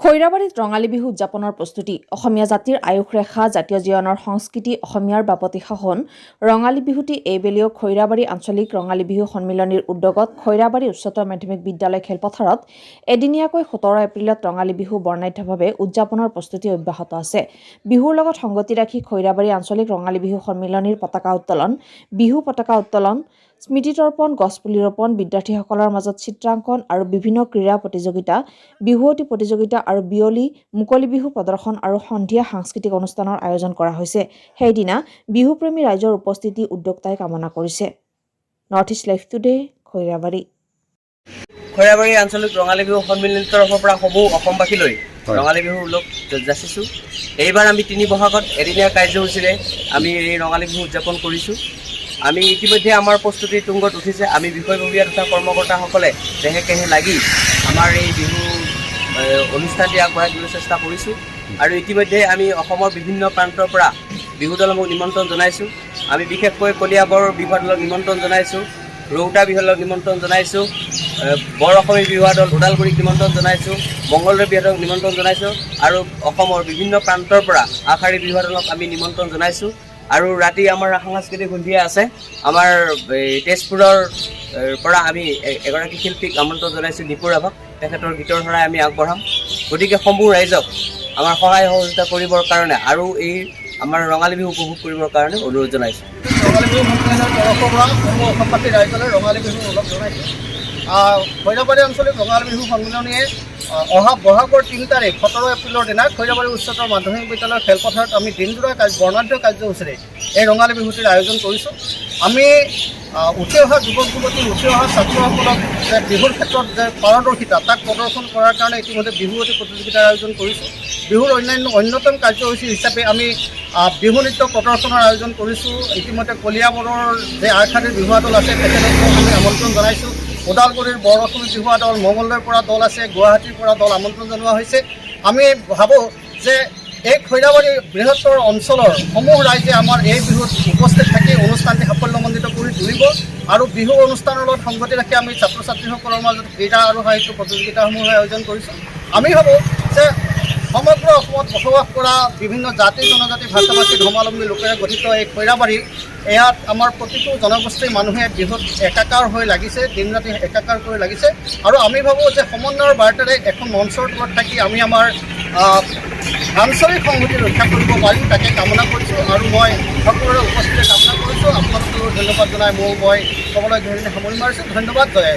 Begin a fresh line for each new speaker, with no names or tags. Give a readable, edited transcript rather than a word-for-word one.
খৈৰাবাৰীত ৰঙালী বিহু উদযাপনৰ প্ৰস্তুতি। অসমীয়া জাতিৰ আয়ুস ৰেখা, জাতীয় জীৱনৰ সংস্কৃতি, অসমীয়াৰ বাপতি সাহোন ৰঙালী বিহুটি এইবেলিও খৈৰাবাৰী আঞ্চলিক ৰঙালী বিহু সন্মিলনীৰ উদ্যোগত খৈৰাবাৰী উচ্চতৰ মাধ্যমিক বিদ্যালয় খেলপথাৰত এদিনীয়াকৈ 17 এপ্ৰিলত ৰঙালী বিহু বৰ্ণাঢ্যভাৱে উদযাপনৰ প্ৰস্তুতি অব্যাহত আছে। বিহুৰ লগত সংগতি ৰাখি খৈৰাবাৰী আঞ্চলিক ৰঙালী বিহু সন্মিলনীৰ পতাকা উত্তোলন, বিহু পতাকা উত্তোলন, স্মৃতি তৰ্পণ, গছপুলি ৰোপণ, বিদ্যাৰ্থীসকলৰ মাজত চিত্ৰাংকন আৰু বিভিন্ন ক্ৰীড়া প্ৰতিযোগিতা, বিহুৱতী প্ৰতিযোগিতা আৰু বিয়লি মুকলি বিহু প্ৰদৰ্শন আৰু সন্ধিয়া সাংস্কৃতিক অনুষ্ঠানৰ আয়োজন কৰা হৈছে। সেইদিনা বিহুপ্ৰেমী ৰাইজৰ উপস্থিতি উদ্যোক্তাই কামনা কৰিছে। North east live today, Khoirabari.
Khoirabari আঞ্চলিক ৰঙালী বিহু সন্মিলনীৰ তৰফৰ পৰা সমূহ অসমবাসীলৈ ৰঙালী বিহু ওলগ যাচিছোঁ। এইবাৰ আমি 3 বহাগত এদিনীয়া কাৰ্যসূচীৰে আমি এই ৰঙালী বিহু উদযাপন কৰিছোঁ। আমি ইতিমধ্যে আমাৰ প্ৰস্তুতি তুংগত উঠিছে। আমি বিষয়ববীয়া তথা কৰ্মকৰ্তাসকলে দেহে কেহে লাগি আমাৰ এই বিহু অনুষ্ঠানটি আগবঢ়াই দিবলৈ চেষ্টা কৰিছোঁ আৰু ইতিমধ্যে আমি অসমৰ বিভিন্ন প্ৰান্তৰ পৰা বিহু দলসমূহ নিমন্ত্ৰণ জনাইছোঁ। আমি বিশেষকৈ কলিয়াবৰ বিহুৱা দলক নিমন্ত্ৰণ জনাইছোঁ, ৰৌতা বিহু দলক নিমন্ত্ৰণ জনাইছোঁ, বৰ অসমী বিহুৱা দল ওদালগুৰিক নিমন্ত্ৰণ জনাইছোঁ, মংগলদৈ বিহুৱা দলক নিমন্ত্ৰণ জনাইছোঁ আৰু অসমৰ বিভিন্ন প্ৰান্তৰ পৰা আগশাৰী বিহুৱা দলক আমি নিমন্ত্ৰণ জনাইছোঁ। আৰু ৰাতি আমাৰ সাংস্কৃতিক সন্ধিয়া আছে। আমাৰ এই তেজপুৰৰ পৰা আমি এগৰাকী শিল্পীক আমন্ত্ৰণ জনাইছোঁ, নিপু ৰাভাক। তেখেতৰ গীতৰ শৰাই আমি আগবঢ়াম। গতিকে সমূহ ৰাইজক আমাৰ সহায় সহযোগিতা কৰিবৰ কাৰণে আৰু এই আমাৰ ৰঙালী বিহু উপভোগ কৰিবৰ কাৰণে অনুৰোধ জনাইছোঁ।
ৰঙালী বিহু সন্মিলনৰ তৰফৰ পৰা সমূহ অসমবাসী ৰাইজলৈ ৰঙালী বিহু ওলগ জনাইছোঁ। খৈৰাবাৰী আঞ্চলিক ৰঙালী বিহু সন্মিলনীয়ে অহা বহাগৰ 3 তাৰিখ 17 এপ্ৰিলৰ দিনা খৈৰাবাৰী উচ্চতৰ মাধ্যমিক বিদ্যালয়ৰ খেলপথাৰত আমি দিনজোৰা বৰ্ণাঢ্য কাৰ্যসূচীৰে এই ৰঙালী বিহুটিৰ আয়োজন কৰিছোঁ। আমি উঠি অহা যুৱক যুৱতী, উঠি অহা ছাত্ৰসকলক যে বিহুৰ ক্ষেত্ৰত যে পাৰদৰ্শিতা, তাক প্ৰদৰ্শন কৰাৰ কাৰণে ইতিমধ্যে বিহুৱতী প্ৰতিযোগিতাৰ আয়োজন কৰিছোঁ। বিহুৰ অন্যান্য অন্যতম কাৰ্যসূচী হিচাপে আমি বিহু নৃত্য প্ৰদৰ্শনৰ আয়োজন কৰিছোঁ। ইতিমধ্যে কলিয়াবৰৰ যে আগশাৰীৰ বিহুৱা দল আছে, তেখেতসকলক আমি আমন্ত্ৰণ জনাইছোঁ। ওদালগুৰিৰ বৰ অসমী বিহুৱা দল, মঙলদৈৰ পৰা দল আছে, গুৱাহাটীৰ পৰা দল আমন্ত্ৰণ জনোৱা হৈছে। আমি ভাবোঁ যে এই খৈৰাবাৰী বৃহত্তৰ অঞ্চলৰ সমূহ ৰাইজে আমাৰ এই বিহুত উপস্থিত থাকি অনুষ্ঠানটি সাফল্যমণ্ডিত কৰি তুলিব। আৰু বিহু অনুষ্ঠানৰ লগত সংগতি ৰাখি আমি ছাত্ৰ ছাত্ৰীসকলৰ মাজত ক্ৰীড়া আৰু সাহিত্য প্ৰতিযোগিতাসমূহৰ আয়োজন কৰিছোঁ। আমি ভাবোঁ যে সমগ্ৰ অসমত বসবাস কৰা বিভিন্ন জাতি জনজাতি, ভাষা ভাষী, ধৰ্মাৱলম্বী লোকেৰে গঠিত এই খৈৰাবাৰী, ইয়াত আমাৰ প্ৰতিটো জনগোষ্ঠীৰ মানুহে বিহুত একাকাৰ হৈ লাগিছে, দিন ৰাতি একাকাৰ কৰি লাগিছে। আৰু আমি ভাবোঁ যে সমন্বয়ৰ বাৰ্তাৰে এখন মঞ্চৰ তলত থাকি আমি আমাৰ আঞ্চলিক সংহতি ৰক্ষা কৰিব পাৰিম, তাকে কামনা কৰিছোঁ। আৰু মই সকলোৰে উপস্থিতি কামনা কৰিছোঁ। আপোনালোকলৈ ধন্যবাদ জনাই মই ক'বলৈ ধৰিলে সামৰণি মাৰিছোঁ। ধন্যবাদ, জয়।